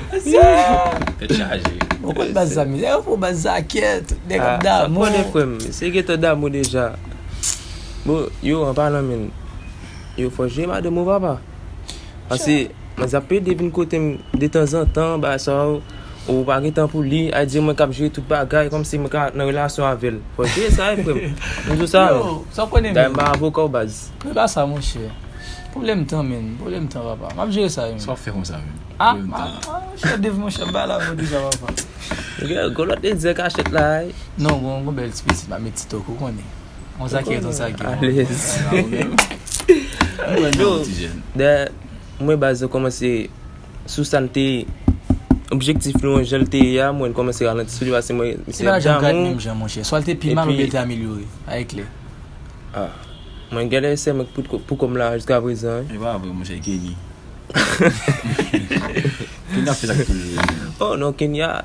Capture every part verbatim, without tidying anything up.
Tèt chaje. Ou konn baz sa, mizè, yo pou baz sa, kèt, nèg ap damou. Sa pwòblèm, frè m. Se gentan damou deja. Bon, yo, an palan, men, yo fò jere madanm ou, papa. Paske, manzè ap pede vin kote m detanzantan, bagay sa yo, ou pa gen tan pou li, a di mwen k ap jere tout bagay, kòmsi mwen ka nan relasyon avè l. Fò jere sa, wi, frè m. M di w sa, men. Yo, sa w konnen, men. Dayè, m pa avoka w, baz. Men pa sa, monchè. Pwoblèm tan, men. Pwoblèm tan, papa. M ap jere sa, men. Sa w ap fè konsa, men? Ah, pwoblèm tan. Ah, ah, monchè, Dave, monchè, m pa la pou deja, papa. Gen, gen lòt nèg kachèt la, wi. Non, gon, gon bèl ti pitit, m ap met ti tok, ou konnen. On sa ki ret, on sa ki ret. Alèz. Yo, dayè, mwen baz yo kòmanse sou sa n te, objektif nou an jan l te ye a, mwen kòmanse ralanti sou li paske mwen, misye ap damou. Menm jan, monchè. Swa l te pi mal oubyen l te amelyore. Sa e klè. Ah. Mwen genlè se mwen k pou, pou kò m la jiska prezan, wi. E pa vre, monchè, Kenny. Kenny ap fè sa k pou li. Oh non, Kenya,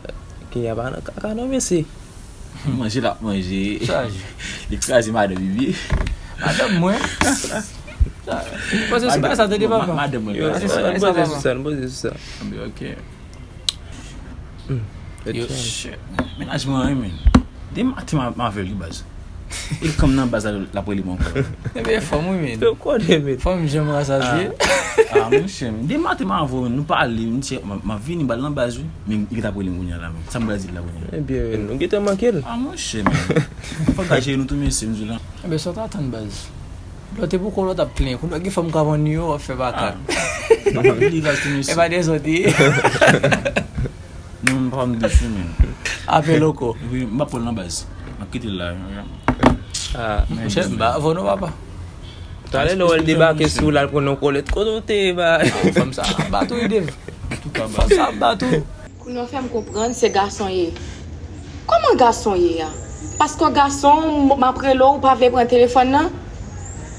Kenya pa nan kaka non, mesye. Manje l ap manje. Li kraze madanm li, wi. Madanm mwen. Poze sou bagay sa, tande, papa. Madanm mwen. Yo, poze sou sa, poze sou sa. Anben, ok. Yo, shit. Mennaj mwen, wi, men. Dematen m avè l, wi, baz. E kòm nan baz la, l ap rele m ankò. Ebyen, fanm, wi, men. Fanm janm rasanble. Ah, monchè, men. Dematen m avè w, nou pale, m di, m ap vini, m pral nan baz, wi. Men li t ap rele m kounye a la, men. Sa m pral di l la kounye a? Ebyen, nou gentan manke l. Ah, monchè, men. Fòk gade nou tou, mesye, m di w la. Ebyen, sa w t atann, baz? Lè w te poko lè w t ap plenyen. Kounye a gen fanm k ap anni w, w ap fè makak. Ah. M ap vini, baz, tou, mesye. E pa dezòd li ye. Non, m pa m desou, men. Apèl ankò. Wi, m ap pran l nan baz. M ap kite l la. Ah. Monchè, m pa avè w non, papa. Talè lè w wè l debake sou w, l al pran yon kòlèt. Kote w te ye, ba? Fanm sa ap bat ou, wi, Dave. Antouka, baz. Fanm sa ap bat ou. Kounye a w fè m konprann se gason ye. Kòman gason ye a? Paske w gason, m, m ap rele w, ou pa vle pran telefòn nan?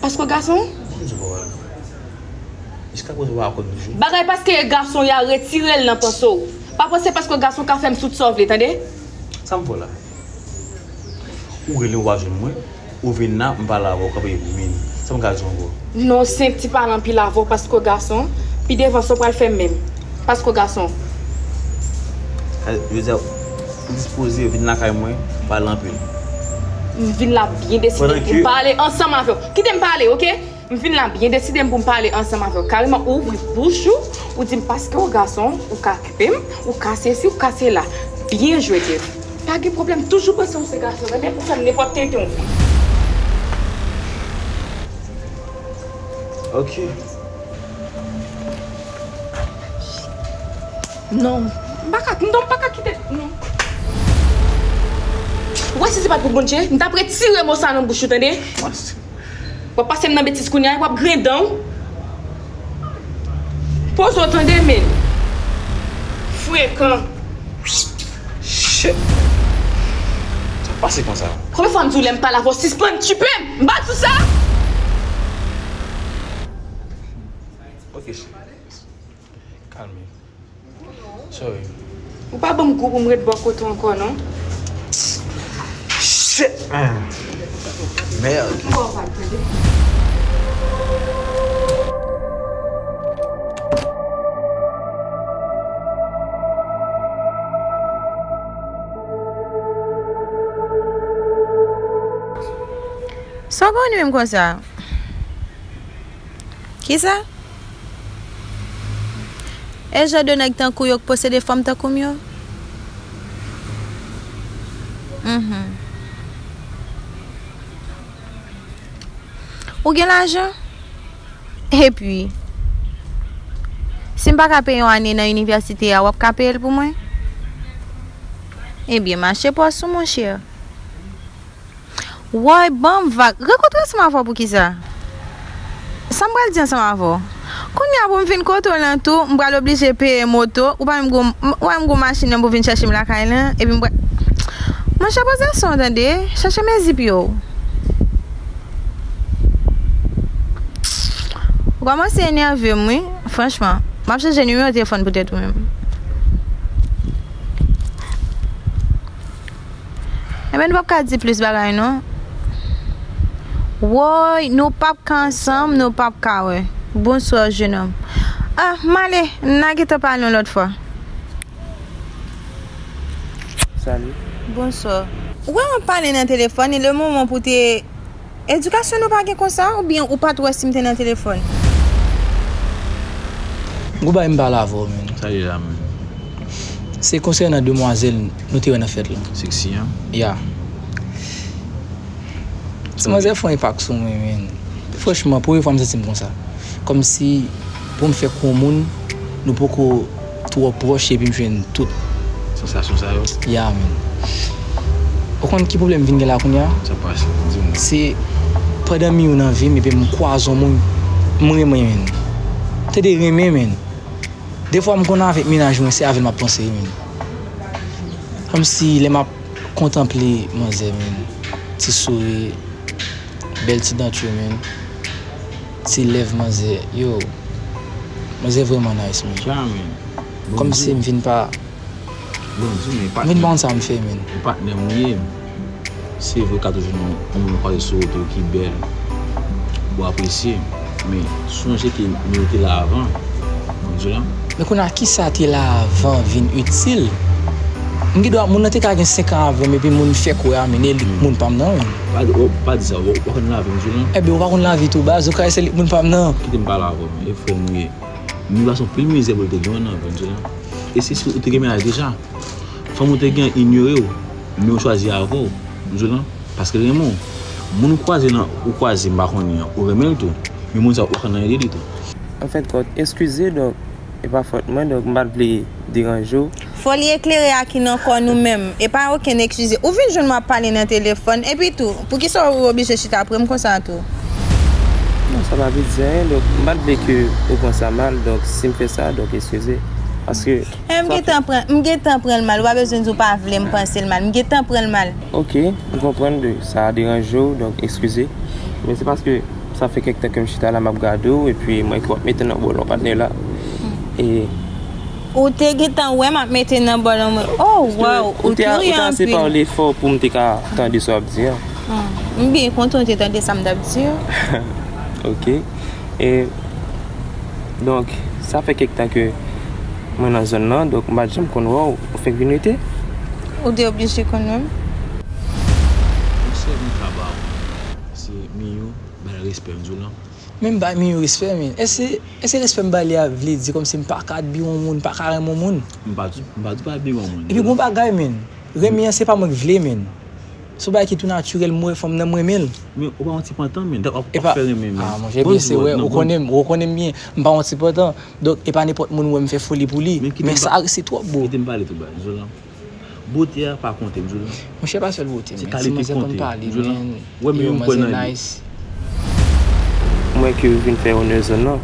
Paske w gason? Kòman se pa wè? Jiska prezan w pa konn toujou? Bagay paske gason ya retire l nan panse w. Pa panse paske gason ka fè m tout sa w vle, tande? Sa m fè w la? Ou rele m, ou pa jwenn mwen, ou vin la, m pale avè w, kanpe men. Sa m ka di w ankò? Non, senp ti pale anpil avè w paske w gason. Pi devan sa w pral fè m menm. Paske w gason. Sa vle di, ou dispoze vin lakay mwen, pale anpil. M vin la byen deside pou m pale ansanm avè w. Kite m pale, oke? M vin la byen deside m pou m pale ansanm avè w. Kareman, ou ouvri bouch ou, ou di m paske w gason, ou ka okipe m, ou ka sesi, ou ka sela. Byen jwe, Dave. Pa gen pwoblèm, toujou panse w se gason, renmen pou fè m nenpòt tenten w vle. Ok. Non, m pa ka, non, m pa ka kite, non. Ou wè si se pa t pou Bondye, m t ap retire mo sa nan bouch ou, tande? W ap pase m nan betiz kounye a, w ap grenn dan w. Poze w tande, men. Frekan. Shit. Sa pase konsa? Konbyen fwa m di w lè m pale avè w, sispann okipe m? M pa di w sa? Ok, cheri. Kalme. Sorry. Ou pa ban m gou pou m ret bò kote w ankò, non. Shit, man. Merde. Ou pa w pa tande. Sa w konnen menm konsa? Kisa? E jan de nèg tankou yo k posede fanm tankou m yo? Mhm. Ou gen lajan? Epi, si m pa ka peye yon ane nan inivèsite a, w ap ka peye l pou mwen? Ebyen, mache pòs ou, monchè. Woy, ban m vag. Rankontre ansanm avè w poukisa? Sa m pral di ansanm avè w? Kounye a pou m vin kote w lan tou, m pral oblije peye moto, ou pa menm gon, ou pa menm gon machin nan pou vin chèche m lakay lan, epi m pral, monchè, poze aksyon w tande, chèche mezi pye w. Ou kòmanse enève m, wi, franchman. M ap chanje nimewo telefòn poutèt ou menm. Ebyen, nou p ap ka di plis bagay, non. Woy, nou p ap ka ansanm, nou p ap ka wè. Bonswa, jenòm. Ah, m ale, n a gentan pale yon lòt fwa. Salut. Bonswa. Ou wè m ap pale nan telefòn, e le moman pou te, edikasyon nou pa gen konsa, oubyen ou pa t wè si m te nan telefòn? Gon bagay m pale avè w, menn. Sa ye la, menn? Se konsènan demwazèl nou te wè nan fèt la. Sexy, an? Ya. Ti manzè fè yon enpak sou mwen, menn. Franchman, premye fwa m santi m konsa. Kòmsi pou m fè kou yon moun, nou poko twò pwòch epi m jwenn tout. Sansasyon sa yo? Ya, menn. Ou konn ki pwoblèm m vin gen la kounye a? Sa pase, di m. Se pandan m youn nan vi m epi m kwaze yon moun, m renmen, menn. Tande renmen, menn. Defwa m konn avèk mennaj mwen, se avè l m ap panse, menn. Kòmsi lè m ap kontanple manzè, menn. Ti souri, bèl ti dantye, menn. Ti lèv manzè, yo. Manzè vrèman nice, menn. Kòmsi m vin pa, m vin pa konn sa m fè, menn. Patnè m ou ye. Se vre, w ka toujou jwenn yon moun ou kwaze sou wout ou ki bèl, ou apresye, men sonje ke nou te la avan, ou konprann sa m di w la? Men kounye a, kisa te la avan vin itil? M gen dwa, moun nan te ka gen senk an avè m, epi moun fèk wè a, men e li k moun pa m nan, wi. Pa, pa di sa, w, w pa konn lavi m di w la? Enben, ou pa konn lavi tou, baz, ou ka se li k moun pa m nan. Kite m pale avè w, e frè m ou ye. Ni gason pil mizè pou l te gen yon nan, ou konprann sa m di w la? E se si ou te gen mennaj deja. Fanm ou te gen inyore w, men ou chwazi avè w, m di w lan, paske l renmen w. Moun ou kwaze nan, ou kwaze, m pa konnen an, ou renmen l tou, men moun sa ou pa konn anyen de li tou. Anfèt, kòt, eskize, donk, e pa fòt mwen, donk, m pa t vle deranje w. Foli eklere a ki nan kò nou menm, e pa okenn eskize. Ou vin jwenn mwen ap pale nan telefòn, epi tou, poukisa ou oblije chita pre m konsa tou? Non, sa pa vle di anyen, donk, m pa t vle ke ou pran sa mal, donk, si m fè sa, donk, eskize. Paske E m gentan pran, m gentan pran l mal. Ou pa bezwen di w pa vle m panse l mal. M gentan pran l mal. Ok, m konprann de sa deranje w, donk eskize. Men se paske sa fè kèk tan ke m chita la, m ap gade w, epi m wè ke w ap mete nan bòlon patnè la. E Ou te gentan wè m ap mete nan bòlon mwen. Oh, wow, ou te, ou te ase pale fò pou m te ka tande sa w ap di an. Hmm, m byen kontan w te tande sa m t ap di an. Ok. E, donk, sa fè kèk tan ke mwen nan zòn nan, donk m pa t janm konn wè w, ou fèk vin rete? Ou te oblije konn wè m? Konsèy m ka ba w, se Miyou, bay respè m di w lan. Men m bay Miyou respè, men. Èske, èske respè m bay li a vle di kòmsi m pa ka admire yon moun, m pa ka renmen yon moun? M pa di, m pa di w pa admire yon moun. Epi gon bagay, men. Renmen an, se pa mwen k vle, men. Se yon bagay ki tou natirèl, m wè fanm nan, m renmen l. Men ou pa yon ti pantan, men. W ap, w ap fè renmen, men. Ah, monchè, byen, se vre, ou konnen m, ou konnen m byen. M pa yon ti pantan. Donk, e pa nenpòt moun wè m fè foli pou li. Men sa riske twòp, bro. Kite m pale tou ba, Zola. Bote a pa konte, m Zola. Monchè, pa sèl bote, men. Se kalite ki konte, m Zola. Wè, men yo, m kwè nan li. M wè ke w vin fè onè zòn nan.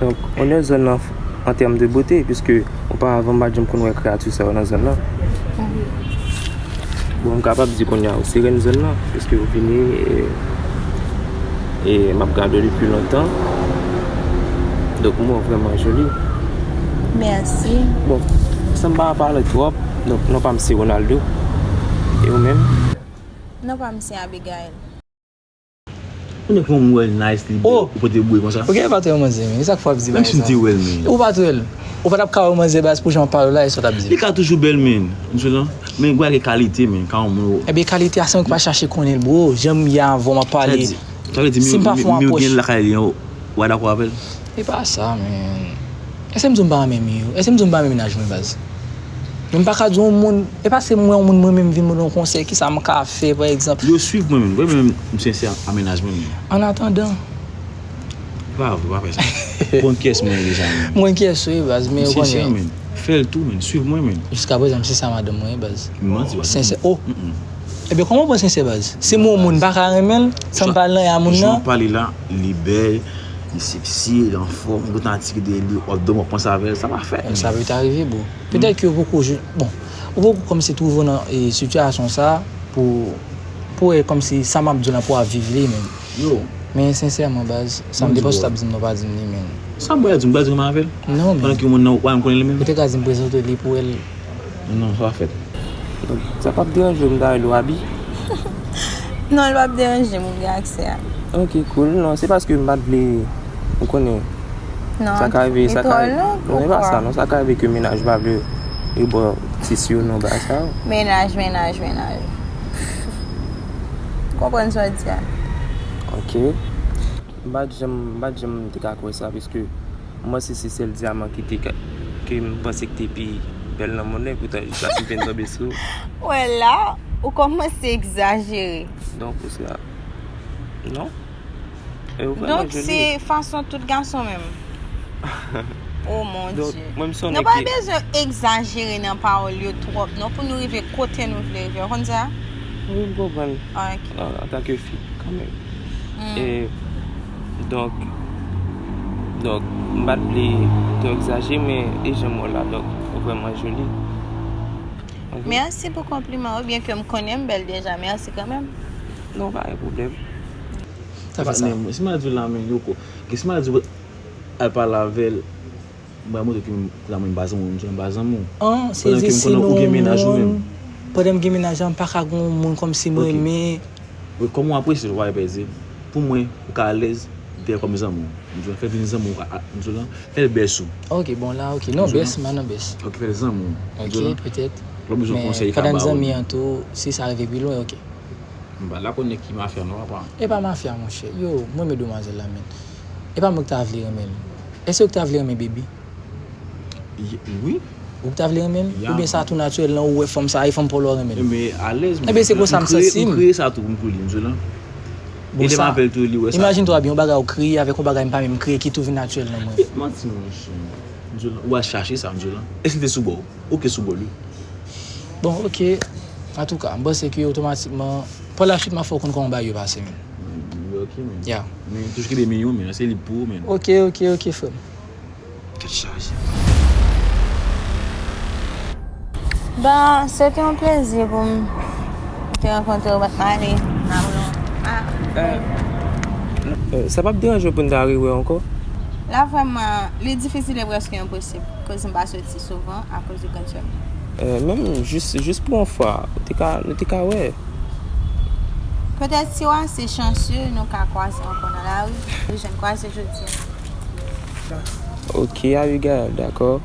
Donk, onè zòn nan, an tèm de bote, piske oparavan m pa t janm konn wè kreyati sa yo nan zòn nan. Bon, m kapab di kounye a ou se rèn zòn nan, piske ou vini, e, e m ap gade w depi lontan. Donk, m wè w vrèman joli. Mèsi. Bon, san m pa pale twòp, donk, non pa m se Ronaldo. E ou menm? Non pa m se Abigail. Ou nèk yon moun wè l nice, li bèl, ou pote bouye konsa. Ou gen pa t wè manzè, men. E sa k fè w ap di bagay sa? Menm si m te wè l, men. Ou pa t wè l. Ou pa t ap ka wè manzè baz pou jan w ap pale la, e sa w t ap di. Li ka toujou bèl, men. M di w lan. Men gwa gen kalite, men. Ka yon moun. Ebyen, kalite a se mwen ki pa chache konnen l, bro. Jan m ye avè w, m ap pale. Si m pa fè yon apwòch. Gen lakay li, w a dakò avè l? E pa sa, men. Èske m di w m pa renmen Miyou? Èske m di w m pa renmen mennaj mwen, baz? Men m pa ka di yon moun, e pa se mwen yon moun mwen menm vin mande yon konsèy, kisa m ka fè, pa egzanp? Yo swiv mwen menm, mwen menm, m sensè a mennaj mwen menm. An atandan. E pa vre, pa fè sa. Bon, kyès mwen ye deja menm? Mwen kyès ou ye, baz, men ou konnen. M sensè menm. Fè l tou menm, swiv mwen menm. Jiskaprezan, m sensè a madanm mwen ye, baz. M manti, baz. Sensè, oh! Ebyen, kòman w pa sensè, baz? Si m wè yon moun, m pa ka renmen l, san m pa al nan yè moun nan? Jan w pale la, li bèl, li seksi, li anfòm, ou gentan atire de li, w ap dòmi, w ap panse avè l, sa pa fèt. Sa pete rive, bro. Petèt ke ou poko, bon, ou poko kòmsi twouve w nan, e, sitiyasyon sa a pou, pou wè kòmsi sa m ap di w la pou w ap viv li, men. Yo. Men sensèman, baz, sa m te panse w t ap di m nan, w pa di m li, men. Sa m pral di w, m pral di w renmen avè l? Non, men. Pandan ke moun nan, ou pa menm konnen li menm? Ou te ka di m prezante li pou wè l. Non, sa pa fèt. Sa p ap deranje w m ta rele w Abi? Non, li p ap deranje m, ou gen aksè a. Ok, cool. Non, se paske m pa t vle, ou konnen. Non, sa ka rive, sa ka rive. Non, e pa sa, non, sa ka rive ke mennaj ou pa vle yo ba w Ti si yo non ba sa. Mennaj, mennaj, mennaj. Konprann sa w di a. Ok. M pa t janm, m pa t janm te ka kwè sa, piske m panse se sèl dyaman ki te ka, ke m panse ki te pi bèl nan mond lan, poutan jis la m vin tonbe sou. Wè la, ou kòmanse egzajere. Donk, ou se la. Non? E ou vrèman joli. Donk, se fason tout gason menm. Oh mon Dieu. Mwen m sonnen. Nou pa bezwen egzajere nan pawòl yo twòp non pou nou rive kote nou vle rive. Ou konn sa? Wi, m konprann. Ah, ok. Antanke fi, kanmenm. E, donk, donk, m pa t vle twò egzajere, men e jan m wè w la, donk, ou vrèman joli. Mèsi pou konpliman ou, byenke m konnen m bèl deja, mèsi kanmenm. Non, pa gen pwoblèm. Sa fè sa. Si m al di w la, men, yo ko. Ke si m al di w al pale avè l, m pral montre ke m, la, mwen, m pa zanmi w, m di w m pa zanmi w. An, sezi si nou gen moun, pandan m gen mennaj la, m pa ka gen yon moun kòmsi m renmen. Wi, kòman w apresye l, w pa pèdi. Pou mwen, ou ka alèz, fè l kòm zanmi w. M di w, fè l vin zanmi w, a, m di w la, fè l bès ou. Ok, bon, la, ok. Non, bès, m pa nan bès. Ok, fè l zanmi w. M di w la, petèt. Lè w bezwen konsèy, li ka ba ou. Men pandan n zanmi an tou, si sa rive pi lwen, ok. M pa la konnen ki mafya non, papa. E pa mafya, monchè. Yo, mwen renmen demwazèl la, men. E pa mwen ki ta vle renmen l. Èske ou ki ta vle renmen Baby? Wi. Ou ki ta vle renmen l? Oubyen sa tou natirèl nan ou wè fanm sa, e fanm pa w la w renmen l? Ebyen, alèz, mwen. Ebyen, se konsa m santi m. M kreye sa tou, m kou li, m di w la. Bon, e de sa, m avè l tou, li wè sa. Imajine twa byen, yon bagay ou kreye avèk yon bagay m pa menm kreye ki tou vin natirèl nan mwen. Manti, monchè. M di w la, ou al chache sa, m di w la. Èske li te sou bò w? Ou ke sou bò l, wi. Bon, ok. Antouka, m panse ke otomatikman, pa lachit, m a fè w konn kòman bagay yo pase, men. Wi, ok, men. Ya. Men toujou kenbe men yo, men. Se li pou ou, men. Ok, ok, ok, frè m. Tèt chaje. Bon, se te yon plezi pou m te rankontre w, bat m ale. N a wè w. Ah. Euh, euh, sa p ap deranje w pou n ta rewè ankò? La, vrèman, li difisil e prèske enposib, koz m pa soti souvan akoz de grandsè m. Euh, menm jis, jis pou yon fwa, ou te ka, nou te ka wè. Petèt si w ase chanse, nou ka kwaze ankò nan lari. Jwenn kwaze jodi a. Ok, Abigail, dakò.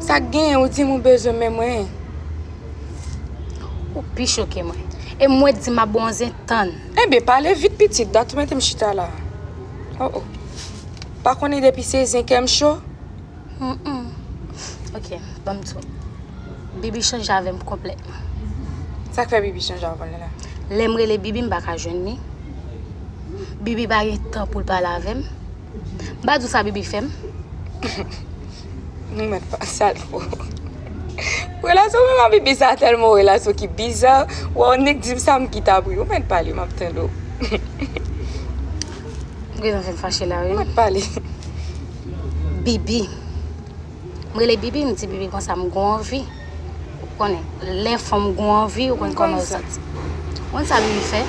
Sa k genyen, ou di m ou bezwen men mwen? Ou pi cho ke mwen. E mwen di m ap ba w yon zen tann. Enben, pale vit pitit, dat ou mete m chita la. Oh, oh. Pa konnen depi se zen kè m cho? Mm-mm. Ok, ban m di w. Bibi chanje avè m konplètman. Sa k fè Bibi chanje avè w la? Lè m rele Bibi, m pa ka jwenn li. Bibi pa gen tan pou l pale avè m. M pa di w sa Bibi fè m. Nou mèt pa sa l fò. Relasyon mwen ak Bibi sa tèlman yon relasyon ki biza. Wè yon nèg di m sa m kite apre. Ou mèt pale, m ap tande w. Ou gentan fè m fache la wi. Ou mèt pale. Bibi. M rele Bibi, m di Bibi konsa m gon anvi. Ou konnen, lè fanm gon anvi, ou konn kòman yo santi. Ou konn sa Bibi fè?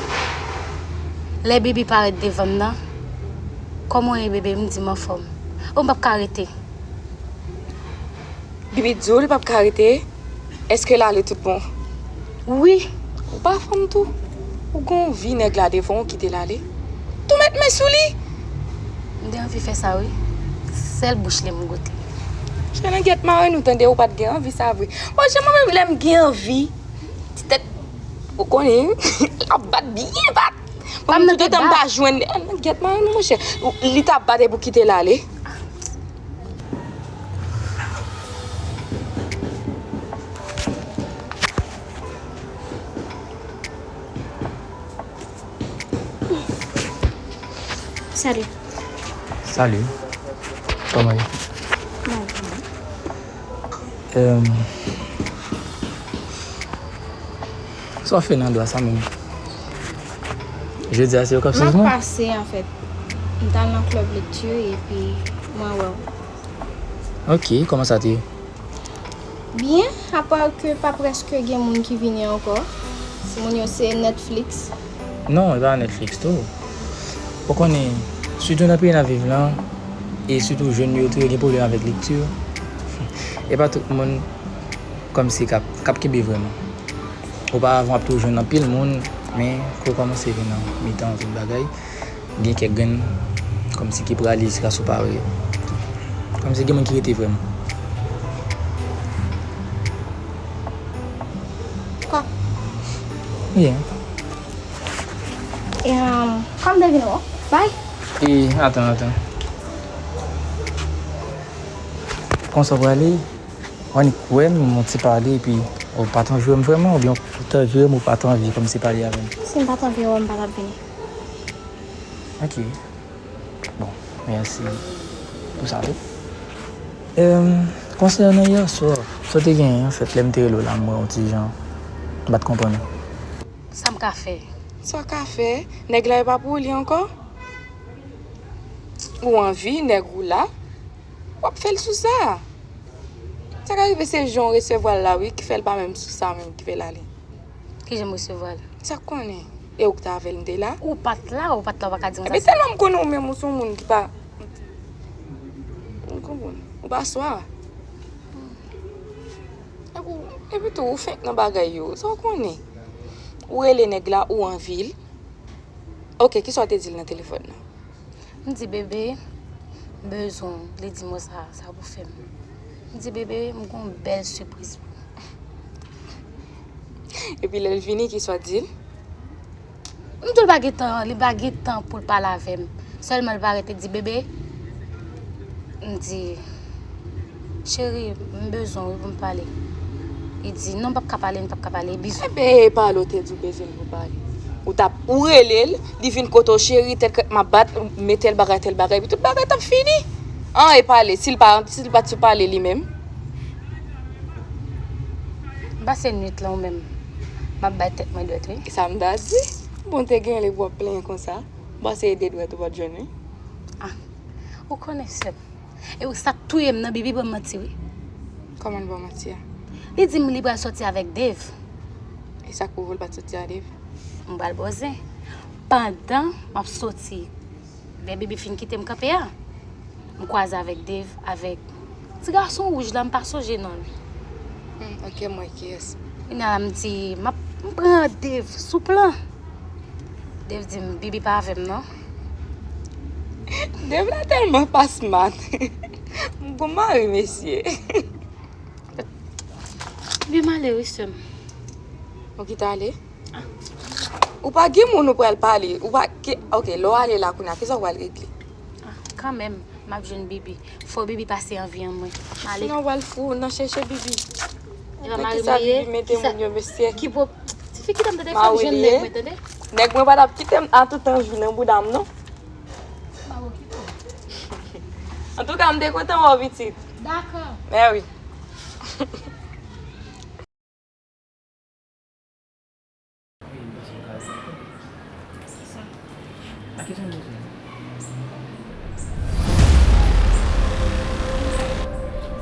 Lè Bibi parèt devan m nan, kòman w ye bebe? M di m anfòm. O, m p ap ka rete. Bibi di w li p ap ka rete? Èske l ale tout bon? Wi. Ou pa fanm tou? Ou gon anvi nèg la devan w kite l ale? Tou met men sou li! M te anvi fè sa wi. Sèl bouch li m goute. Chè nan gyèt mare nou tande ou pa t gen anvi sa vre. Monchè mwen menm lè m gen anvi. Ti tèt ou konnen l ap bat byen bat. Mwen menm toutotan m pa jwenn li. Nan gyèt mare nou monchè. Li t ap bat epi w kite l ale. Salut. Salut. Kòman ye? Mwen. Ehm, sa w fè nan dwa sa menm? Jodi a se yo k ap sezi mwen? M ap pase anfèt. M t al nan klèb lekti epi mwen wè w. Ok, kòman sa te ye? Byen, apa ke pa prèske gen moun ki vini ankò. Moun yo se Netflix. Non, e pa Netflix tou. Ou konnen, sitou nan peyi n ap viv lan, e sitou jèn yo tou, yo gen pwoblèm avèk lekti. E pa tout moun kòmsi k ap, k ap kenbe vrèman. Oparavan, w ap toujou jwenn anpil moun, men kou w kòmanse vin nan mitan tout bagay, gen kèk grenn kòmsi ki prale jiskaske w pa wè yo. Kòmsi gen moun ki rete vrèman. Kòm. Wi. E, um, kòm te vin wè w. Bay. E, atan, atan. Konsa w prale? W annik wè m, yon ti pale, epi w pa t anvi wè m vrèman, oubyen w t anvi wè m, ou pa t anvi kòmsi pale avè m? Si m pa t anvi wè w, m pa t ap vini. Ok. Bon, mèsi pou sa tou. Em, konsènan yè swa, sa w te genyen, anfèt, lè m te rele w la, m wè w ti jan, m pa t konprann ou. Sa m ka fè? Sa w ka fè? Nèg la e pa pou ou li ankò? Ou anvi nèg ou la, w ap fè l sou sa. Sa ka rive se jan w resevwa l la, wi, ki fè l pa menm sou sa menm, ki fè l ale. Kijan m resevwa l? Sa k konnen? E ou k t avè l, m te la. Ou pa t la, ou pa t la, ou pa ka di m sa. Ebyen, tèlman m konnen ou menm, ou se yon moun ki pa, m konprann. Ou pa swa. Epi, epi tou, ou fenk nan bagay yo. Sa w konnen? Ou rele nèg la, ou anvi l. Ok, kisa w te di l nan telefòn nan? M di, "Bebe, m bezwen w." Li di m, "Sa, sa pou fè m." M di, "Bebe, m gen yon bèl sipriz pou ou." Epi lè l vini, kisa w di l? M di l pa gen tan, li pa gen tan pou l pale avè m. Sèlman l pa rete di, "Bebe," m di, "Cheri, m bezwen w wi pou m pale." Li di, "Non, m p ap ka pale, m p ap ka pale, bizou." Ebyen, e pale w te di w bezwen l pou pale. Ou t ap, ou rele l, li vin kote w, "Cheri, tèl krèk m ap bat, men tèl bagay, tèl bagay," epi tout bagay t ap fini. An, e pale, si l pa, si l pa t sou pale li menm. M pase nwit lan ou menm, m ap bay tèt mwen dwèt, wi. E sa m ta di? Bon, te gen lè w ap plenyen konsa. M pase de dwèt ou pa t jwenn, wi. Ah, ou konnen, sè m. E sa k touye m nan, Bibi ban m manti, wi. Kòman l ban w manti a? Li di m li pral sòti avèk Dave. E sa k pwouve l pa t sòti a Dave? M pral bòzen. Pandan m ap sòti, lè Bibi fin kite m kanpe a, m kwaze avèk Dave, avèk ti gason wouj la, m pa sonje non l. Hmm, ok, m wè kiyès. Kounye a la, m di, m ap, m pran Dave sou plan. Dave di m, "Bibi pa avè m, non." Dave la tèlman pa smart. M gon mari, mesye. Bibi m ale, wi, sè m. Ou kite ale? Ah. Ou pa gen moun ou pral pale. Ou pa, ki, ok, lè w ale la kounye a, kisa w pral regle? Ah, kanmenm, m ap jwenn Bibi. Fò Bibi pase anvi an mwen. Ale. Sinon, w al fou nan chèche Bibi. E pa mari m li ye? Kisa Bibi mete moun yo, mesye? Ki po-, tifi kite m tande, fò m jwenn nèg mwen, tande? Nèg mwen pa t ap kite m a tout anvi nan bouda m, non. Antouka, m te kontan wè w, pitit. Dakò. Mèwi. Kisa? A kisa w bezwen?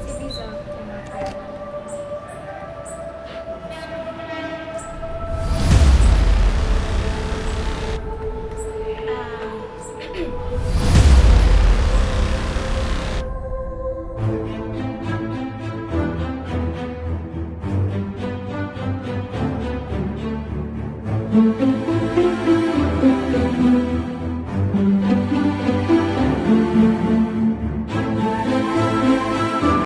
Se biza pou m aprann. Ah.